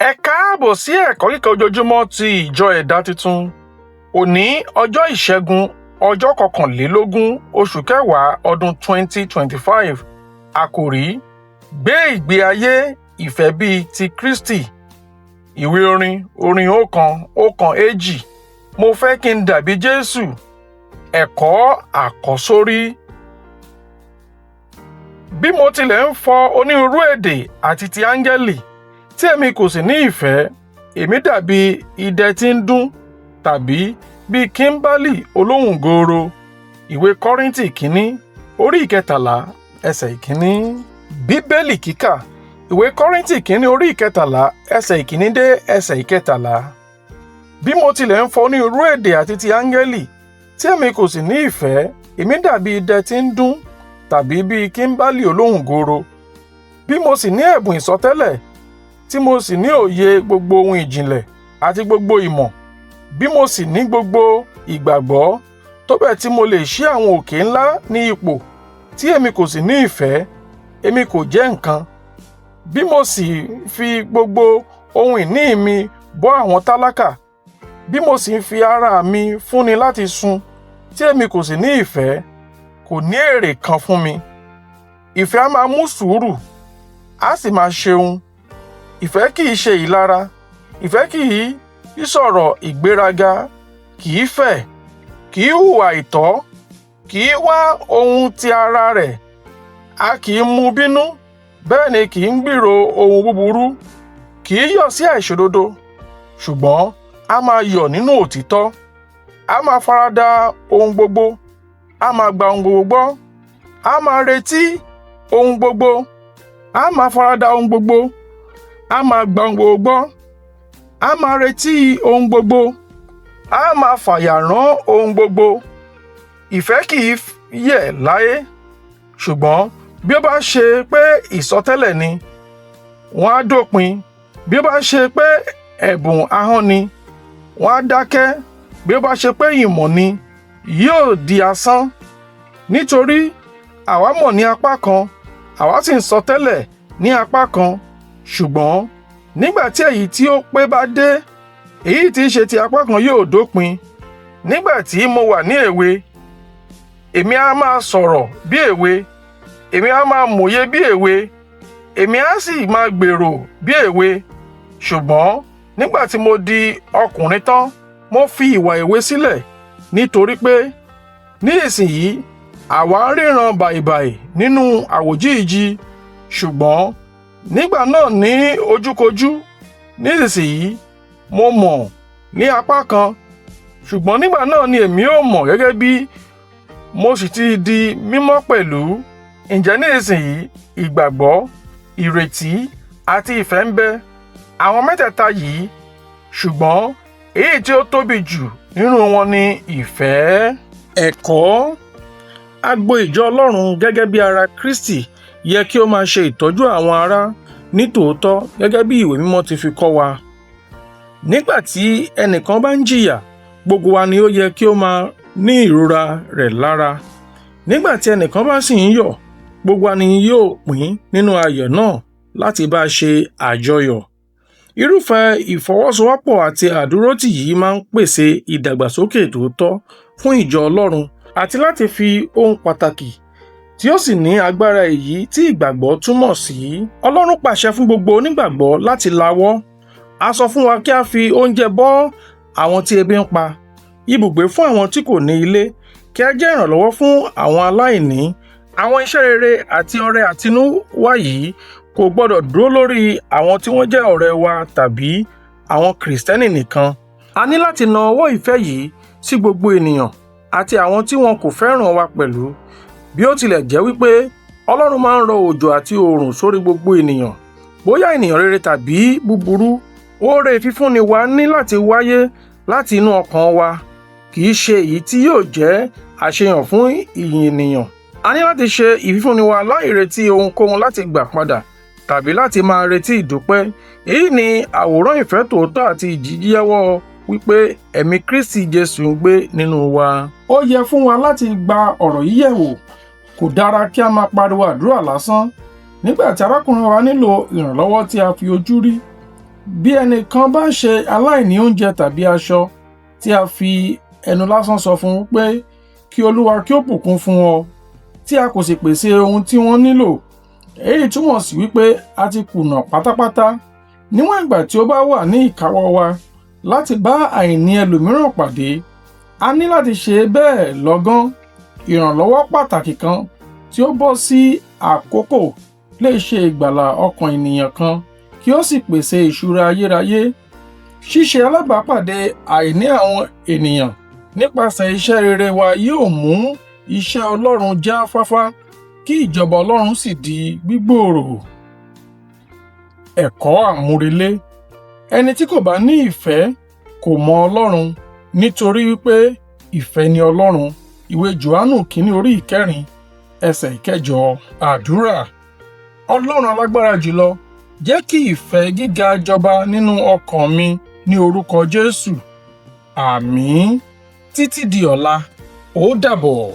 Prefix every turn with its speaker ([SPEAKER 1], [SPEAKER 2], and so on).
[SPEAKER 1] Ẹ káàbọ̀ sí ẹ̀kọ́ kíkà ojoojúmọ́ ti ìjọ Ẹ̀dá Titun. Òní ọjọ́ Ìṣẹ́gun, ọjọ́ 21 oṣù kẹwàá ọdún 2025. Àkòrí: Gbé ìgbé ayé ìfẹ́ bíi ti Kristi. Ìwé orin, orin 112. Mo fẹ́ kí n dàbí Jésù. Ẹ̀kọ́ àkọ́sórí. Bí mo tilẹ̀ ń fọ onírúurú èdè àti ti áńgẹ́lì, tí èmi kò sì ní ìfẹ́, èmi dàbí idẹ tí ń dún tàbí bí kíḿbálì olóhùn gooro. Ìwé Kọ́ríńtì kínní, orí 13, ẹsẹ̀ 1. Bíbélì kíkà: Ìwé Kọ́ríńtì kínní, orí 13, ẹsẹ̀ 1 dé ẹsẹ̀ 13. Bí mo tilẹ̀ ń fọ onírúurú èdè àti ti áńgẹ́lì, tí èmi kò sì ní ìfẹ́, èmi dàbí idẹ tí ń dún tàbí bí kíḿbálì olóhùn gooro. Bí mo sì ní ẹ̀bùn ìsọtẹ́lẹ̀, tí mo sì ní òye gbogbo ohun ìjìnlẹ̀ àti gbogbo ìmọ̀, bí mo sì ní gbogbo ìgbàgbọ́, tó bẹ́ẹ̀ tí mo lè ṣí àwọn òkè ńlá ní ipò, tí èmi kò sì ní ìfẹ́, èmi kò jẹ́ nǹkan. Bí mo sì fi gbogbo ohun ìní mi bọ́ àwọn tálákà, bí mo sì fi ara mi fúnni láti sun, tí èmi kò sì ní ìfẹ́, kò ní èrè kan fún mi. Ìfẹ́ a máa mú sùúrù, a sì máa ṣeun. Ìfẹ́ kì í ṣe ìlara, ìfẹ́ kì í sọ̀rọ̀ ìgbéraga, kì í fẹ̀, kì í hùwà àìtọ́, kì í wá ohun ti ara rẹ̀, a kì í mú bínú, bẹ́ẹ̀ ni kì í gbèrò ohun búburú, kì í yọ̀ sí àìṣòdodo, ṣùgbọ́n a máa yọ̀ nínú òtítọ́, a máa farada ohun gbogbo, a máa gba ohun gbogbo gbọ́, a máa retí ohun gbogbo, a máa farada ohun gbogbo, a máa gba ohun gbogbo gbọ́, a máa retí ohun gbogbo, a máa fàyà rán ohun gbogbo. Ìfẹ́ kì í yẹ̀ láé, ṣùgbọ́n bí ó bá ṣe pé ìsọtẹ́lẹ̀ ni, wọ́n á dópin; bí ó bá ṣe pé ẹ̀bùn ahọ́n ni, wọ́n á dákẹ́; bí ó bá ṣe pé ìmọ̀ ni, yóò di asán. Nítorí àwa mọ̀ ní apá kan, àwa sì ń sọtẹ́lẹ̀ ní apá kan, ṣùgbọ́n nígbà tí èyí tí ó pé bá dé, èyí tí í ṣe ti apá kan yóò dópin. Nígbà tí mo wà ní èwe, èmi a máa sọ̀rọ̀ bí èwe, èmi a máa mòye bí èwe, èmi a sì máa gbèrò bí èwe. Ṣùgbọ́n nígbà tí mo di ọkùnrin tán, mo fi ìwà èwe sílẹ̀. Nítorí pé ní ìsinyìí àwa ń ríran bàìbàì nínú àwòjíìji, ṣùgbọ́n nígbà náà ní ojúkojú. Nísinsìnyí mo mọ̀ ní apá kan, ṣùgbọ́n nígbà náà ni èmi ó mọ̀ gẹ́gẹ́ bí mo sì ti di mímọ́ pẹ̀lú. Ǹjẹ́ ní ìsinyìí ìgbàgbọ́, ìrètí àti ìfẹ́ ń bẹ, àwọn mẹ́tẹ̀ẹ̀ta yìí, ṣùgbọ́n èyí tí ó tóbi jù nínú wọn ni ìfẹ́. Ẹ̀kọ́: Agbo ìjọ Ọlọ́run gẹ́gẹ́ bí ara Kristi yẹ kí ó máa ṣe ìtọ́jú àwọn ará ní tòótọ́ gẹ́gẹ́ bí ìwé mímọ́ ti fi kọ́ wa. Nígbà tí ẹnìkan bá ń jìyà, gbogbo wa ni ó yẹ kí ó máa ní ìrora rẹ̀ lára. Nígbà tí ẹnìkan bá sì ń yọ̀, gbogbo wa ni yóò pín nínú ayọ̀ náà láti bá ṣe àjọyọ̀. Irúfẹ́ ìfọwọ́sowọ́pọ̀ àti àdúrótì yìí máa ń pèsè ìdàgbàsókè tòótọ́ fún ìjọ Ọlọ́run àti láti fi ohun pàtàkì tí ó sì ní agbára èyí tí ìgbàgbọ́ túmọ̀ sí. Ọlọ́run pàṣẹ fún gbogbo onígbàgbọ́ láti lawọ́. A sọ fún wa kí a fi oúnjẹ bọ́ àwọn tí ebi ń pa, ibùgbé fún àwọn tí kò ní ilé, kí a jẹ́ ìrànlọ́wọ́ fún àwọn aláìní. Àwọn iṣẹ́ rere àti ọrẹ àtinúwá yìí kò gbọdọ̀ dúró lórí àwọn tí wọ́n jẹ́ ọ̀rẹ́ wa tàbí àwọn Kìrìsìtẹ́nì nìkan. A ní láti na ọwọ́ ìfẹ́ yìí sí gbogbo ènìyàn àti àwọn tí wọn kò fẹ́ràn wa pẹ̀lú. Bí ó tilẹ̀ jẹ́ wípé Ọlọ́run máa ń rọ òjò àti oòrùn sórí gbogbo ènìyàn, bóyá ènìyàn rere tàbí búburú, oore ìfifúnni wa ní láti wáyé láti inú ọkàn wa, kì í ṣe èyí tí yóò jẹ́ àṣeyàn fún ìyìn ènìyàn. A ní láti ṣe ìfifúnni wa láì retí ohunkóhun láti gbà padà tàbí láti máa retí ìdúpẹ́. Èyí ni àwòrán ìfẹ́ tòótọ́ àti ìjíjẹ́wọ́ wípé ẹ̀mí Kristi Jésù ń gbé nínú wa. Ó yẹ fún wa láti gba ọ̀rọ̀ yìí yẹ̀wò. Kò dára kí a máa pariwo àdúrà lásán nígbà tí arákùnrin wa nílò ìrànlọ́wọ́ tí a fi ojú rí. Bí ẹnìkan bá ṣe aláìní oúnjẹ tàbí aṣọ, tí a fi ẹnu lásán sọ fún un pé kí Olúwa kí ó bùkún fún ọ, tí a kò sì pèsè ohun tí wọ́n nílò, èyí túmọ̀ sí wípé a ti kùnà pátápátá. Níwọ̀n ìgbà tí ó bá wà ní ìkáwọ́ wa láti bá àìní ẹlòmíràn pàdé, a ní láti ṣe bẹ́ẹ̀ lọ́gán. Ìrànlọ́wọ́ pàtàkì kan tí ó bọ́ sí àkókò lè ṣe ìgbàlà ọkàn ènìyàn kan kí ó sì pèsè ìṣúra ayérayé. Ṣíṣe alábàápàdé àìní àwọn ènìyàn nípasẹ̀ iṣẹ́ rere wa yóò mú iṣẹ́ Ọlọ́run jáfáfá kí ìjọba Ọlọ́run sì di gbígbòòrò. Ẹ̀kọ́ àmúrelé. Ẹni tí kò bá ní ìfẹ́ kò mọ Ọlọ́run, nítorí wípé ìfẹ́ ni Ọlọ́run. Ìwé Jòhánù kìíní orí 4 ẹsẹ̀ 8. Àdúrà. Ọlọ́run alágbára jùlọ, jẹ́ kí ìfẹ́ gíga jọba nínú ọkàn mi ní orúkọ Jésù. Àmín. Títí di ọ̀la, ó dàbọ̀.